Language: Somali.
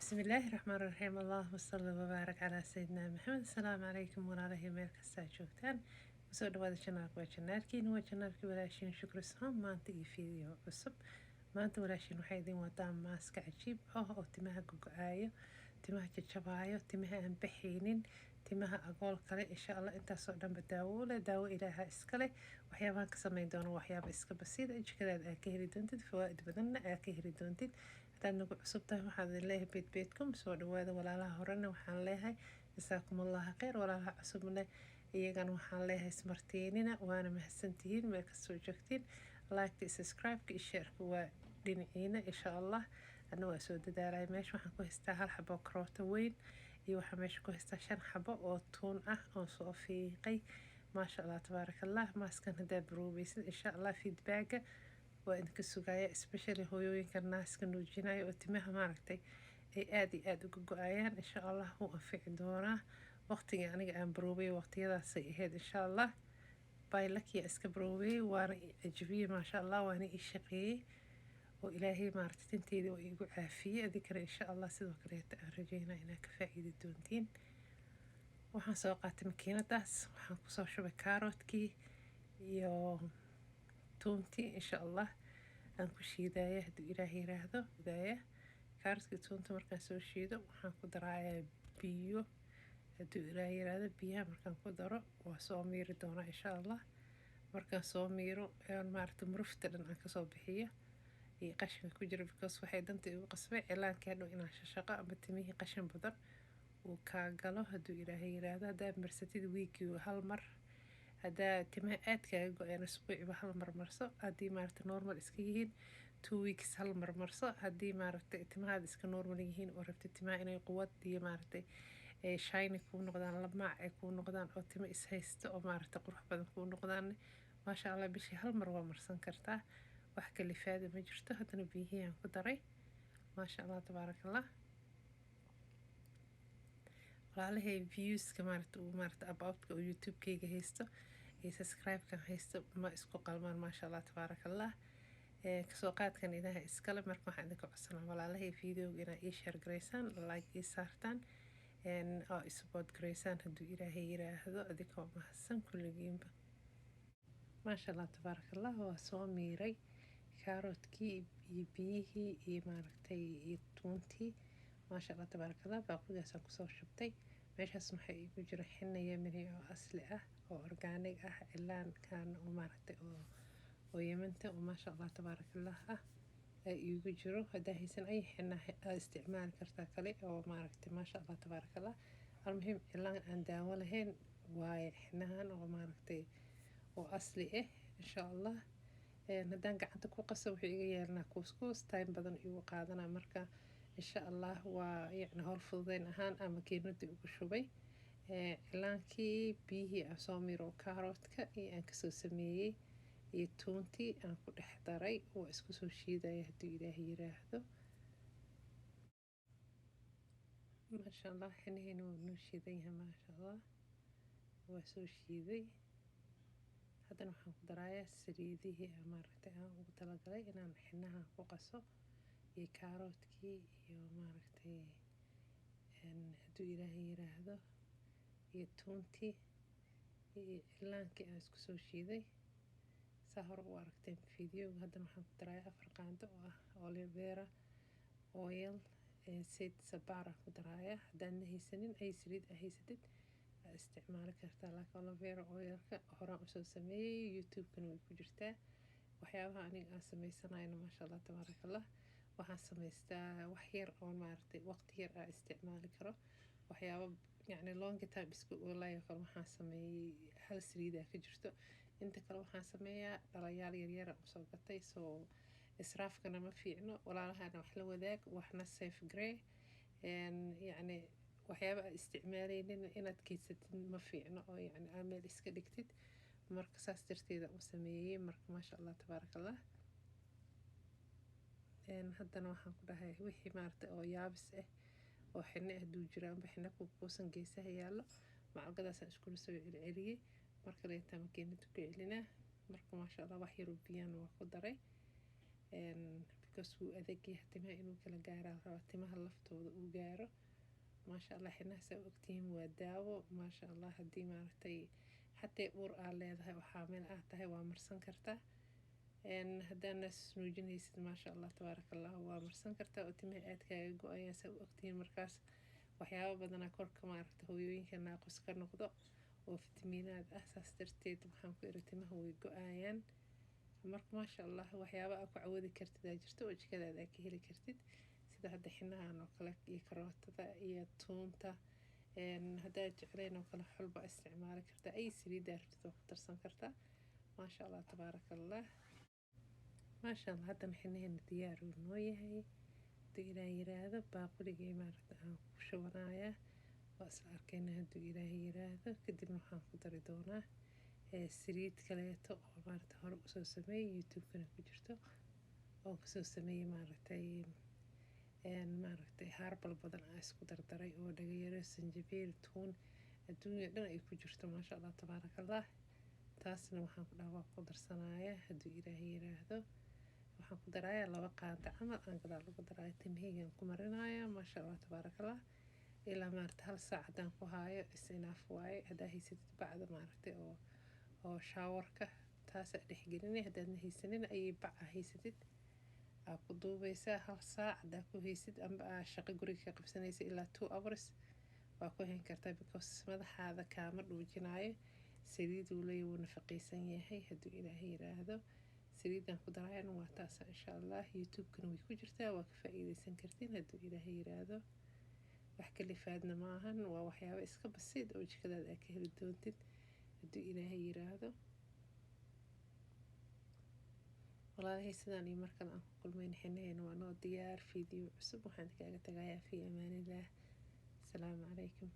بسم الله الرحمن الرحيم، اللهم صل وبارك على سيدنا محمد. السلام عليكم walaalahey, meel kastaa joogtaan, kusoo dhawaada channelka. Waa channelkiina, waa channelkii walaashiin Shukri Sohom. Maanta iyo video cusub. Maanta walaashiin waxay idin wadaa maaska cajiib ah oo timaha gogo-aayo, timaha jajabaayo, timaha aan baxaynin, timaha agool kale. Insha Allah intaasoo dhanba daawo leh, daawo Ilaaha iskale. Waxyaabahan ka sameyn doono waxyaaba iska basiida, jikadaada aad ka heli doontid, fawaaid badanna aad ka heli doontid. Haddaad nagu cusub tahay, waxaan idin leeyahay beed beedkum soo dhawaada. Walaalaha horena waxaan leeyahay jasaakum Allaha kheyr. Walaalaha cusubna iyagana waxaan leeyahay ismartiinina, waana mahadsantihiin meel kastoo joogtiin. Like, subscribe-ka iyo share-ka waa dhinaciina. Insha Allah adna waa soo dadaalaya. Meesha waxaan ku haystaa hal xabo karooto weyn iyo waxaa meesha ku haystaa shan xabo oo tuun ah oon soo fiiqay. Maasha Allah, tabaaraka Allah. Maaskan haddaa baroobeysid, insha Allah feedbacka waa idinka sugaya, especially hooyooyinka naaska nuujinaya oo timaha maaragtay ay aada iyo aada uga go-ayaan. Insha Allah wuu anfici doonaa. Waqtigii aniga aan baroobay waqtiyadaasay ahayd. Insha Allah baylakiya iska baroobay, waana i cajabiyey, maasha Allah, waana ii shaqeeyey oo Ilaahay maaragtay tinteydii waa iigu caafiyey. Adinkana insha Allah sidoo kaleeta aan rajeynaa inaad ka faa'iidi doontiin. Waxaan soo qaatay makiinadaas, waxaan kusoo shubay kaaroodkii iyo tuuntii. Insha Allah aan ku shiidaya hadduu Ilaahay yiraahdo. Daaya kaaroodkii tuunta markaan soo shiido, waxaan ku darayaa biyo hadduu Ilaahay yiraahdo. Biyaha markaan ku daro, waa soo miiri doonaa insha Allah. Markaan soo miiro, maaragta murufta dhan aan kasoo bixiyo iyo qashinka ku jira, because waxay danta igu qasbay cilaankii hadhow inaan shashaqo ama timihii qashin badan uu kaa galo hadduu Ilaahay yiraahdo. Haddaa marsatid wiigii hal mar, haddaa timaha aad kaaga go-een, isbuuciba hal mar marso. Haddii maaragta normal iska yihiin, 2 weeks hal mar marso. Haddii maaragtay timahaada iska normal yihiin oo rabtid timaha inay quwad iyo maaragtay shiny kuu noqdaan, lamaac ay kuu noqdaan oo timo is haysto oo maaragtay qurux badan kuu noqdaan, maasha Allah, bishii hal mar waa marsan kartaa, wax kalifaada ma jirto. Haddana biyihii aan ku daray. Maasha Allah, tabaaraka Allah. Walaalahay, viewska maaragta uu maaragta aboutka uu YouTube-kayga haysto iyo subscribe-kan haysto ma isku qalmaan. Maasha Allah, tabaaraka Allah. Kasoo qaadkan idaha iskale. Marka waxaan idinka codsanaa, walaalahay, videoga inaa ii share garaysaan, like ii saartaan oo i support garaysaan hadduu Ilaahay yiraahdo, adinkoo mahadsan kulligiinba. Maasha Allah, tabaaraka Allah. Waa soo miiray kaaroodkii iyo biyihii iyo maaragtay iyo tuuntii. Maasha Allah, tabaaraka Allah. Baaquligaasaan kusoo shubtay. Meeshaas waxaa iigu jira xina Yemeni oo asli ah oo organic ah, cilaankan oo maaragtay oo Yemanta oo maasha Allah, tabaaraka Allah ah iigu jiro. Haddaa haysan ay xina aad isticmaali kartaa kale oo maaragtay maasha Allah, tabaaraka Allah. Almuhim, cilaan aan daawo lahayn waaye xinahan oo maaragtay oo asli ah. Insha Allah haddaan gacanta ku qaso, wuxuu iga yeelanaa kuuskuus, time badan igu qaadanaa. Marka insha Allah waa yacni howl fududeyn ahaan aan makiinadii ugu shubay cilaankii, biyihii aan soo miro, kaaroodka iyo aan kasoo sameeyey iyo tuuntii aan ku dhex daray. Waa isku soo shiidaya hadduu Ilaahay yiraahdo. Maasha Allah, xinaheena waa noo shiidan yahay. Maasha Allah, waa soo shiiday. Haddana waxaan ku darayaa saliidihii maaragtay aan ugu talagalay inaan xinaha ku qaso iyo kaaroodkii iyo maaragtay hadduu Ilaahay yiraahdo iyo tuuntii iyo cilaankii aan isku soo shiiday, saa hore u aragteen videoga. Haddana waxaan ku darayaa 4 qaando oo ah aloe vera oil, sayt sabaara ku daraaya. Haddaadna haysanin ay saliid a haysatid, aa isticmaali kartaa, laakiin aloe vera oilka horaan usoo sameeyey, YouTube-kana way ku jirtaa. Waxyaabaha aniga aan sameysanayno, maasha Allah, tabaaraka Allah, waxaan samaystaa wax yar oo maaragtay waqti yar aa isticmaali karo, waxyaabo yacni long time iska oolayo kale. Waxaan sameeyey hal saliidaa ka jirto, inta kale waxaan sameeyaa dhalayaal yaryara usoo gatay. Soo israafkana ma fiicno. Walaalahana wax la wadaag, waxna save garee. Yacni waxyaaba aad isticmaaleynin inaad keysatid ma fiicno oo yacni aa meel iska dhigtid. Marka saas darteeda u sameeyey. Marka maasha Allah, tabaaraka Allah. Haddana waxaan ku dhahay wixii maaragtay oo yaabis ah oo xine hadduu jiro amba xine ku kuusan geesaha yaallo, macalgadaasaan iskula soo celceliyey. Marka leetaa makiinada ku celinaa. Marka maasha Allah, wax yaroo biyana waa ku daray. Because wuu adag yahay, timaha inuu kala gaaraa rabaa, timaha laftooda uu gaaro. Maasha Allah, xinaha saa ogtihiin waa daawo, maasha Allah. Haddii maaragtay xatee uur aa leedahay oo xaamil ah tahay, waa marsan kartaa. Haddaa naas nuujinaysid, maasha Allah, tabaaraka Allah, waa marsan kartaa oo timaha aad kaaga go-ayaan, saa u ogtihiin. Markaas waxyaabo badanaa korka maaragta hooyooyinka naaqus ka noqdo oo fitamiinaad ah. Saas darteed waxaan ku iri timaha way go-ayaan. Marka maasha Allah, waxyaaba aa ku cawoodi kartid aa jirto oo jikadaada aa ka heli kartid, sida hadda xinahan oo kale iyo karootada iyo tuunta. Haddaad jecleen oo kale, xulba isticmaali kartaa, ay saliiddaa rabtid waa ku darsan kartaa. Maasha Allah, tabaaraka Allah, maasha Allah. Haddana xinaheena diyaar uu noo yahay. Hadduu Ilaah yiraahdo, baaquligii maaragta aan ku shubanayaa, waa isla arkayna hadduu Ilaahay yiraahdo. Kadibna waxaan ku dari doonaa saliid kaleeto oo maaragta hore usoo sameeyay, YouTube-kana ku jirto, oo kasoo sameeyey maaragtay herbal badan aan isku dardaray oo dhagayaro, sanjabiil, tuun, adduunya dhan ay ku jirto. Maasha Allah, tabaaraka Allah. Taasna waxaan ku dhaha waa ku darsanaya hadduu Ilaahay yiraahdo. Waxaan ku darayaa 2 qaado camal aan gadaal ugu daraya, timahaygaan ku marinaya. Maasha Allah, tabaaraka Allah. Ilaa maaragta hal saac haddaan ku haayo is enough waaye. Haddaa haysatid bacda maaragtay oo showerka, taasaa dhexgelinay. Haddaadna haysanin, ayay baca haysatid aa ku duubeysaa. Hal saac haddaa ku haysid amba aa shaqo guriga ka qabsanaysa, ilaa 2 hours waa ku hayn kartaa, because madaxaada kaama dhuujinayo. Saliiduu leeyahy, wuu nafaqaysan yahay hadduu Ilaahay yiraahdo. Saliidan ku darayana waa taasa, insha Allah. YouTube-kana way ku jirtaa, waa ka faa-iideysan kartiin hadduu Ilaahay yiraahdo. Wax kalifaadna maahan, waa waxyaabo iska basiid oo jikadaada aa ka heli doontid hadduu Ilaahay yiraahdo. Walaalahay, sidaan iyo markale aan ku kulmayn, xinaheena waa noo diyaar, video cusub waxaan kaaga tagayaa. Fi amaanillaah, asalaamu calaykum.